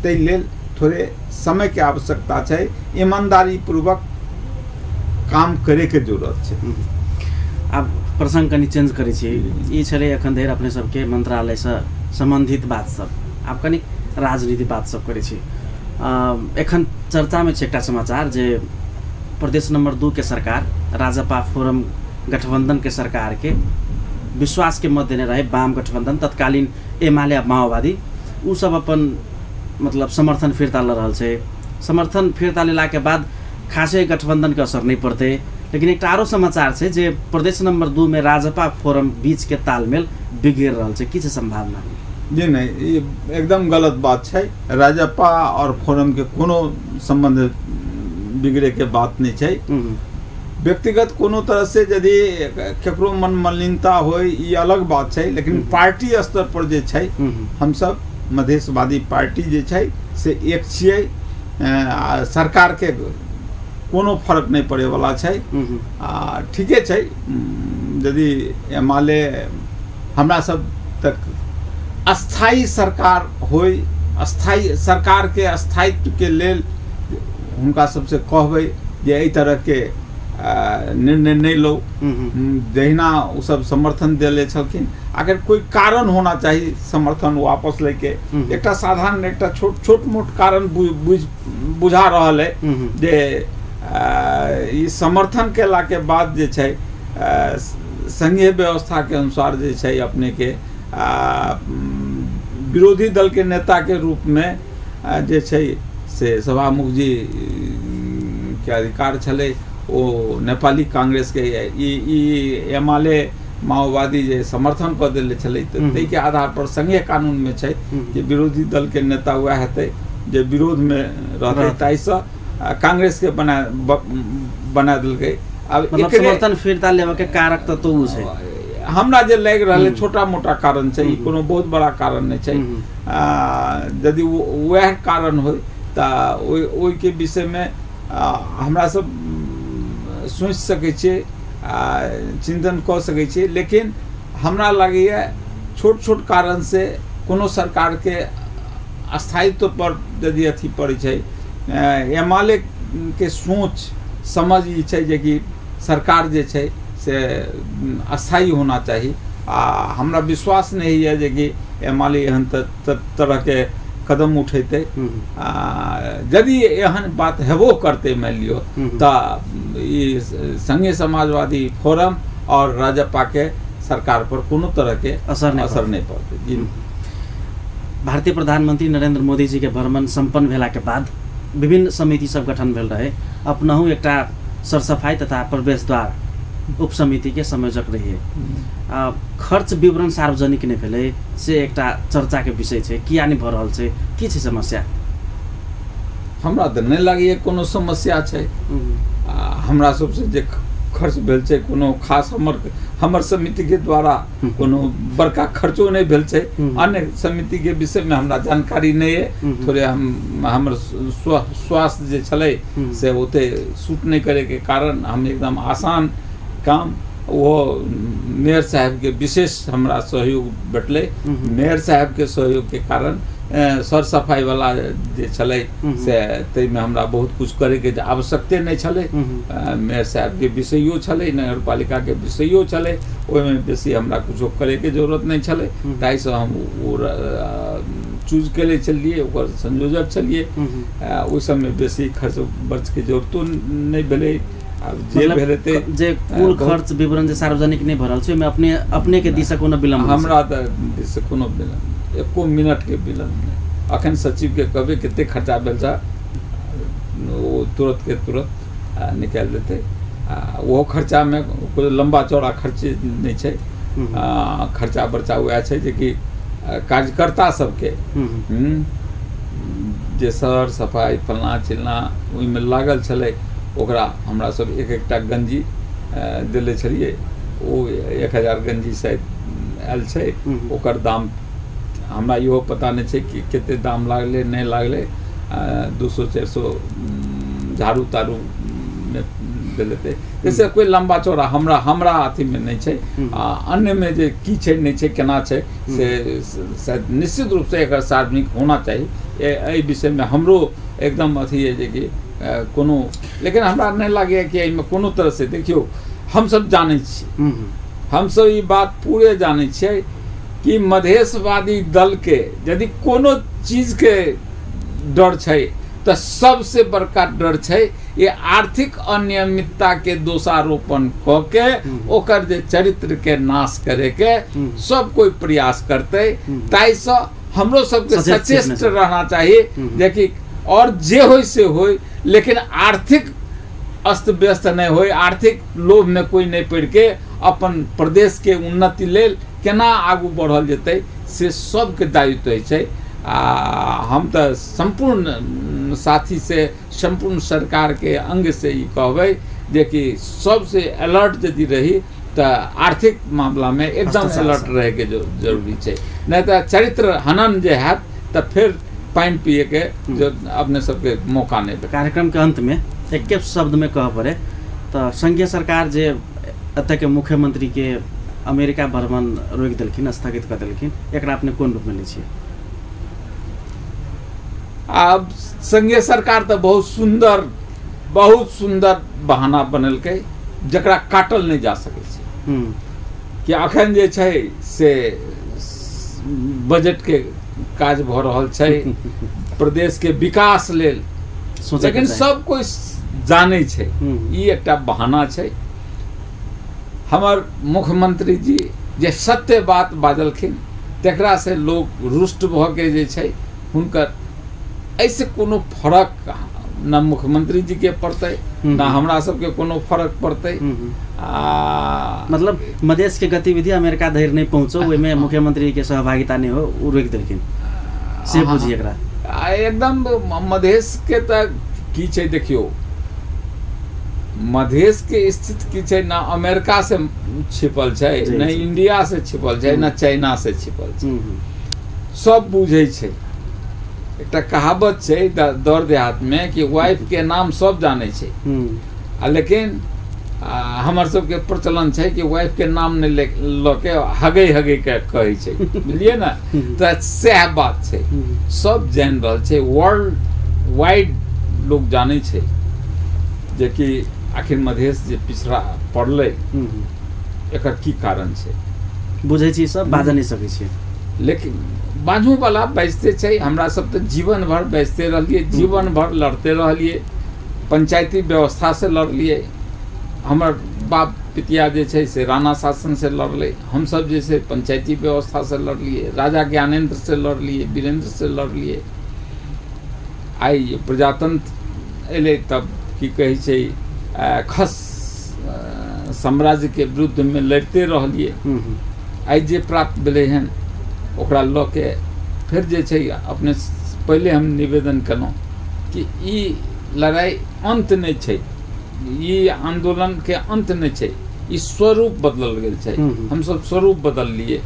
ताहि लेल थोड़े समयके आवश्यकता छै, ईमानदारी पूर्वक काम करैके जरूरत छै। आब प्रसंग कनि चेंज करै छी। ई छलै एखन धरि अपने सबके मंत्रालयसँ सम्बन्धित बात सब। आब कनि राजनीति बात सब करै छी। एखन चर्चामे छै एकटा समाचार जे प्रदेश नंबर 2 के सरकार राजपा फोरम गठबंधन के सरकार के विश्वास के मत देने रहे वाम गठबंधन, तत्कालीन एमाले आ माओवादी उ सब अपन मतलब समर्थन फिर्ता ल रहल छै। समर्थन फिर्ता लेलाके बाद खासै गठबंधन के असर नहीं पड़तै। लेकिन एकटा आरो समाचार छै जे प्रदेश नंबर 2 में राजपा फोरम बीच के तालमेल बिगड़ रहल छै। की छै संभावना? जी नहीं, ई एकदम गलत बात छै। राजपा और फोरम के कोनो संबंध बिगड़े के बात नहीं छै। व्यक्तिगत कोनो तरह से यदि केकरो मन मलिनता हो ई अलग बात छै, लेकिन पार्टी स्तर पर जे छै हमसब मधेशवादी पार्टी जे छै से एक छियै। सरकार के कोनो फर्क नहीं पड़े वाला छै। आ ठीके छै, यदि एमाले हमरा सब तक अस्थायी सरकार होय, अस्थायी सरकार के स्थायित्व के लेल हुनका सबसे कहबै जे एहि तरह के निर्णय नहीं लो। जहिना ओ सब समर्थन देले छलखिन, अगर कोई कारण होना चाहिए समर्थन वापस लेके, एकटा साधारण एकटा छोट छोट मोट कारण बुझा रहल है जे ई समर्थन केला के बाद जे छै संघीय व्यवस्था के अनुसार जे छै अपने के विरोधी दल के नेता के रूप में जे छै से सभामुख जी के अधिकार छलै ओ नेपाली कांग्रेसके ई एमाले माओवादी जे समर्थन कऽ देले छलै, तऽ ताहिके आधार पर संघीय कानूनमे छै कि विरोधी दलके नेता वएह हेतै जे विरोधमे रहतै, ताहिसँ कांग्रेसके बना देलकै। आब समर्थन फिरता लेबऽके कारक तऽ उ छै, हमरा जे लागि रहल है छोटा मोटा कारण छै, ई कोनो बहुत बड़ा कारण नहि छै। यदि वएह कारण होइ तऽ ओहिके विषयमे हमरा सब सोचि सकै छियै, चिन्तन कऽ सकै छियै, लेकिन हमरा लागैए छोट छोट कारण से कोनो सरकारके स्थायित्व पर यदि अथी पड़ै छै। एमाले के सोच समझ ई छै जेकि सरकार जे छै से अस्थायी होना चाही, आ हमरा विश्वास नहि यऽ जेकि एमाले एहन तरहके कदम उठेतै। यदि एहन बात हेबो करतै मानि लियौ तऽ ई संघीय समाजवादी फोरम और राजपा के सरकार पर कोनो तरहके असर नहि पड़तै। जी, भारतीय प्रधानमंत्री नरेंद्र मोदी जी के भ्रमण सम्पन्न भेला के बाद विभिन्न समिति सब गठन भेल रहे, अपनहु एकटा सरसफाई तथा प्रवेशद्वार उपसमिति के संयोजक रहिए। खर्च विवरण सार्वजनिक नहि भेलै से एकटा चर्चा के विषय छै, किया नहि भऽ रहल छै, की छै समस्या? हमरा तऽ नहि लागैए कोनो समस्या छै। हमरा सबसे जे खर्च भेल छै कोनो खास हमर समिति के द्वारा कोनो बड़का खर्चो नहि भेल छै। अन्य समिति के विषय में हमरा जानकारी नहि है, थोड़े हम हमर स्वास्थ्य जे छलै से ओते सूट नहि करे के कारण हम एकदम आसान काम, वो मेयर साहब के विशेष हमरा सहयोग भेटलै। मेयर साहब के सहयोग के कारण सर सफाई वाला जे छलै से ताहिमे हमरा बहुत कुछ करैके आवश्यकते नहि छलै। मेयर साहब के विषयो छलै, नगरपालिका के विषयो छलै, ओहिमे बेसी हमरा कुछो करैके जरूरत नहि छलै, ताहिसँ हम ओ चूज केले छलियै, ओकर संयोजक छलियै। ओहि सबमे बेसी खर्च बर्चके जरूरतो नहि भेलै। जे भेल हेतै जे कुल खर्च विवरण जे सार्वजनिक नहि भरल छै ओहिमे अपने अपने के दिशा कोनो विलम्ब? हमरा तऽ दिशा कोनो विलम्ब, एको मिनट के विलम्ब नहि। अखन सचिव के कहबै कते खर्चा भेल छै, ओ तुरंत के तुरंत निकालि देतै। आ ओहो खर्चामे कोइ लम्बा चौड़ा खर्च नहि छै, खर्चा बर्चा वएह छै जेकि कार्यकर्ता सबके जे सर सफाइ फलना चिलना ओहिमे लागल छलै, ओकरा हमरा सब एक एकटा गंजी देले छलियै, ओ 1000 गंजी शायद आयल छै। ओकर दाम हमरा इहो पता नहि छै कि कते दाम लागलै नहि लागलै, 200-400 झाड़ू ताड़ू मे देलेतै। जैसे कोइ लम्बा चौड़ा हमरा हमरा अथीमे नहि छै। आ अन्यमे जे की छै नहि छै केना छै से शायद निश्चित रूपसँ एकर सार्वजनिक होना चाही। एहि विषयमे हमरो एकदम अथी है जेकि कोनो, लेकिन हमरा नहि लागैए कि एहिमे कोनो तरहसँ। देखियौ, हमसब जानै छी, हमसब ई बात पूरे जानै छियै कि मधेशवादी दलके यदि कोनो चीजके डर छै तऽ सबसे बड़का डर छै ये आर्थिक अनियमितता के दोषारोपण कऽ के ओकर जे चरित्र के नाश करे के सब कोई प्रयास करतै। ताहिसँ हमरो सबके सचेष्ट रहना चाही जेकि और जे होय से होय, लेकिन आर्थिक अस्त व्यस्त नहि होय, आर्थिक लोभ में कोई नहीं पड़ के अपन प्रदेश के उन्नति लेल केना आगू बढ़ल जेतै से सबके दायित्व होइ छै। आ हम तऽ सम्पूर्ण साथी से सम्पूर्ण सरकार के अंग से ई कहबै जेकि सबसे अलर्ट यदि रही तऽ आर्थिक मामला में एकदम अलर्ट रहैके जरूरी छै, नहि तऽ चरित्र हनन जे हैत तऽ फेर पानि पिए के जो अपने सबके मौका नहीं भेटत। कार्यक्रम के अंत में एक शब्द में कह पड़े तऽ संघीय सरकार जे एतऽ के मुख्यमंत्री के अमेरिका भ्रमण रोकि देलखिन, स्थगित कऽ देलखिन, एकरा अपने कोन रूप में लै छियै? आब संघीय सरकार तऽ बहुत सुंदर बहाना बनेलकै जकरा काटल नहि जा सकै छै कि अखन जे छै से बजट के काज भऽ रहल छै प्रदेश के विकास लेल, लेकिन सब कोइ जानै छै ई एकटा बहाना छै। हमर मुख्यमंत्री जी जे सत्य बात बाजलखिन तकरा से लोग रुष्ट भऽ के जे छै हुनकर एहिसँ कोनो फरक न मुख्यमंत्री जी के पड़तै, न हमरा सबके कोनो फर्क पड़तै। आ मतलब मधेश के गतिविधि अमेरिका धरि नहि पहुँचो, ओहिमे मुख्यमंत्री के सहभागिता नहि हो, ओ रोकि देलखिन, से बुझी एकरा। एकदम मधेश के तऽ की छै, देखियौ मधेश के स्थिति की छै, ना अमेरिका से छिपल छै, न इंडिया से छिपल छै, न चाइना से छिपल छै, सब बुझै छै। एकटा कहावत छै दौड़ देहात में कि वाइफ के नाम सब जानै छै, आ लेकिन हमर सबके प्रचलन छै कि वाइफ के नाम नहि लऽ के हगै हगै के कहै छै, बुझलियै ने? तऽ सएह बात छै, सब जानि रहल छै, वर्ल्ड वाइड लोग जानै छै जेकि आखिर मधेश जे पिछड़ा पड़लै एकर की कारण छै। बुझै छी सब, बाजऽ नहि सकै छी, लेकिन बाजू वाला बाजिते छै। हमरा सब तऽ जीवन भर बाजिते रहलियै, जीवन भर लड़ते रहलियै, पंचायती व्यवस्था से लड़लियै। हमर बाप पितिया जे छै से राणा शासन से लड़लै, हमसब जे छै पंचायती व्यवस्था से लड़लियै, राजा ज्ञानेन्द्र से लड़लियै, वीरेंद्र से लड़लियै। आइ प्रजातंत्र एलै तब की कहै छै खस साम्राज्य के विरुद्ध में लड़ते रहलियै। आइ जे प्राप्त भेलै हन ओकरा लऽ के फेर जे छै अपने पहिले हम निवेदन केलहुँ कि ई लड़ाइ अन्त नहि छै, ई आन्दोलन के अन्त नहि छै, ई स्वरूप बदलल गेल छै। हमसब स्वरूप बदललियै,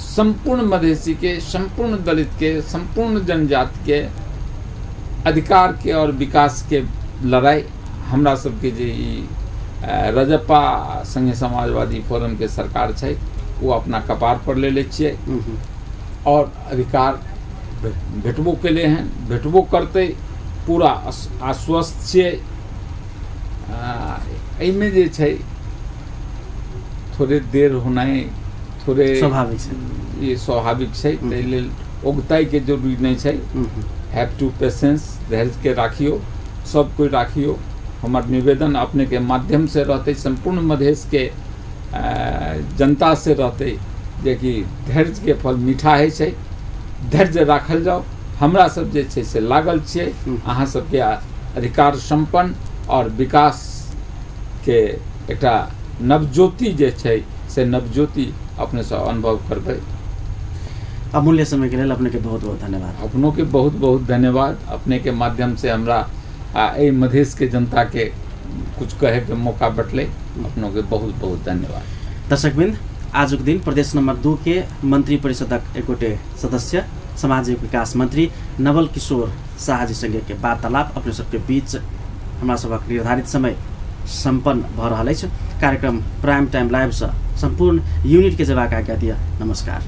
सम्पूर्ण मधेशी के, सम्पूर्ण दलित के, सम्पूर्ण जनजाति के अधिकार के और विकास के लड़ाई हमरा सबके जे ई रजप्पा संघीय समाजवादी फोरम के सरकार छै ओ अपना कपार पर ले ले छियै और अधिकार भेटबो केले हन, भेटबो करतै, पूरा आश्वस्त छियै। एहिमे जे छै थोड़े देर होनाइ थोड़े स्वाभाविक छै, ई स्वाभाविक छै, ताहि लेल उगताइके जरूरी नहि छै। Have to patience, धैर्य के राखियौ, सब कोइ राखियौ। हमर निवेदन अपने के माध्यम से रहतै, सम्पूर्ण मधेश के जनता से रहतै जेकि धैर्य के फल मीठा होइ छै, धैर्य राखल जाओ। हमरा सब जे छै से लागल छियै अहाँ सबके अधिकार सम्पन्न और विकास के एकटा नवज्योति जे छै से नवज्योति अपने से अनुभव करबै। अमूल्य समय के लेल अपने के बहुत बहुत धन्यवाद। अपनों के बहुत बहुत धन्यवाद। अपने के माध्यम से हमरा एहि मधेश के जनता के कुछ कहे के मौका भेटलै, अपनों के बहुत बहुत धन्यवाद। दर्शकवृंद, आजुक दिन प्रदेश नंबर 2 के मंत्री परिषदक एक गोटे सदस्य सामाजिक विकास मंत्री नवल किशोर शाहजी संगे के वार्तालाप अपने सबके बीच हमरा सबक निर्धारित समय सम्पन्न भऽ रहल अछि। कार्यक्रम प्राइम टाइम लाइव से सम्पूर्ण यूनिट के जेबाक आज्ञा दिअ। नमस्कार।